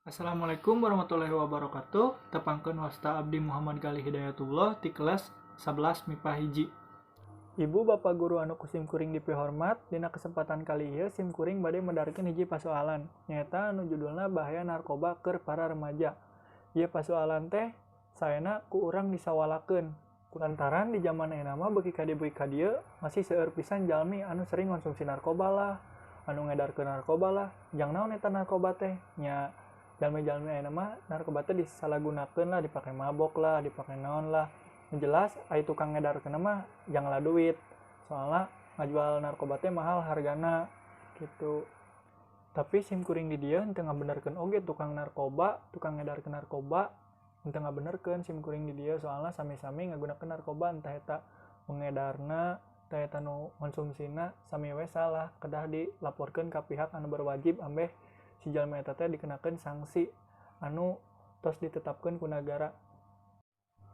Assalamualaikum warahmatullahi wabarakatuh. Tepangkeun wasta abdi Muhammad Galih Hidayatullah ti kelas 11 MIPA 1. Ibu bapak guru anu ku sim kuring dipihormat, dina kesempatan kali ieu sim kuring bade medarkeun hiji pasoalan, nyaeta anu judulna bahaya narkoba keur para remaja. Ieu pasoalan teh saena ku urang disawalakeun. Kulantaran di zaman ayeuna mah beuki ka dieu masih seueur pisan jalmi anu sering konsumsi narkoba lah, anu ngedarkeun narkoba lah. Jang naon eta narkoba teh? Nya jalmi-jalmi ayeuna mah narkoba teh disalahgunakeun lah, dipake mabok lah, dipake naon lah. Nu jelas ai tukang ngedarkeun mah jang ngala duit. Soalna ngajual narkoba teh mahal hargana gitu. Tapi sim kuring di dieu henteu ngabenerkeun oge tukang narkoba, tukang ngedarkeun narkoba henteu ngabenerkeun sim kuring di dieu, soalna sami-sami ngagunakeun narkoba, entah eta pengedarna, entah eta nu konsumsina, sami we salah, kedah dilaporkeun ka pihak anu berwajib ambeh si jalma eta teh dikenakeun sanksi anu tos ditetapkeun ku nagara.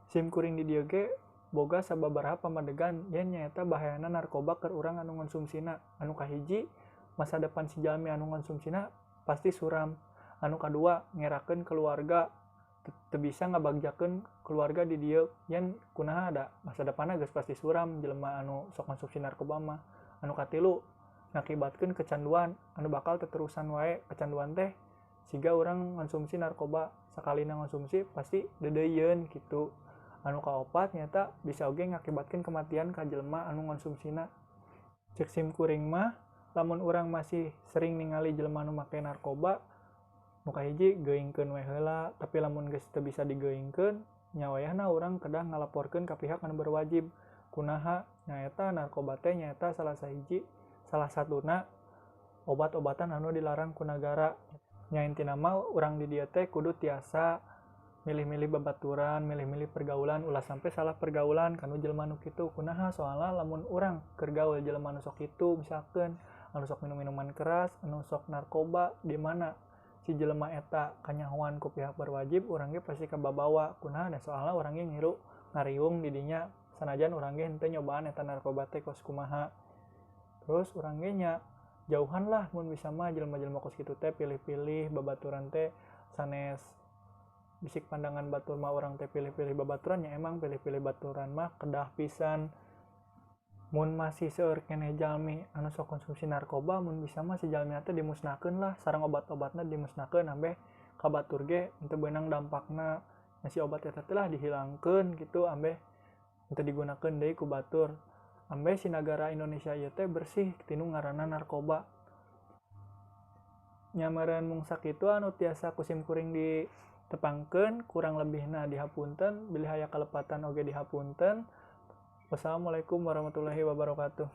Sim kuring di dieu ge boga sababaraha pamadegan yen nyaeta bahayana narkoba keur urang anu ngonsumsina. Anu kahiji, masa depan si jalmi anu ngonsumsina pasti suram. Anu kadua, ngerakeun keluarga, teu bisa ngabagjakeun keluarga di dieu yen kunaha da masa depanna geus pasti suram jelema anu sok konsumsi narkoba mah. Anu katilu, ngakibatkeun kecanduan anu bakal teterusan wae. Kecanduan teh siga urang ngonsumsi narkoba, sakalina ngonsumsi pasti deudeuieun kitu. Anu kaopat nyaeta bisa oge ngakibatkeun kematian ka jelema anu ngonsumsina. Ceuk sim kuring mah lamun urang masih sering ningali jelema anu make narkoba, nu kahiji geuingkeun we heula, tapi lamun geus teu bisa digeuingkeun nya wayahna urang kedah ngalaporkeun ka pihak anu berwajib. Kunaha nyaeta narkoba teh nyaeta salah sahiji salah satuna obat-obatan anu dilarang ku nagara. Nya intina mah urang di dieu teh kudu tiasa milih-milih babaturan, milih-milih pergaulan, ulah sampai salah pergaulan kanu jelema nu kitu. Kunaha soalna lamun urang keur gaul jelema nu sok kitu, misalkeun anu sok minum-minuman keras, anu sok narkoba, di mana si jelema eta kanyahoan ku pihak berwajib, urang ge pasti kababawa. Kunaha da soalna urang ge ngiru ngariung di dinya, sanajan urang ge henteu nyobaan eta narkoba teh kos kumaha. Terus urang ge nya jauhan lah mun bisa mah jelema-jelema kos kitu teh, pilih-pilih babaturan teh sanes bisik pandangan batur mah urang teh pilih-pilih babaturan, nya emang pilih-pilih baturan mah kedah pisan. Mun masih seueur keneh jalmi anu sok konsumsi narkoba, mun bisa mah si jalmi teh dimusnahkeun lah, sareng obat-obatna dimusnahkeun ambeh ka batur ge henteu beunang dampakna. Nya si obat eta teh lah dihilangkeun gitu ambeh henteu digunakeun deui ku batur. Ambeh si nagara Indonesia ieu teh bersih tinu ngaranna narkoba. Nya meureun mung sakitu anu tiasa ku sim kuring ditepangkeun, kurang lebihna dihapunten, bilih aya kalepatan oge dihapunten. Wassalamualaikum warahmatullahi wabarakatuh.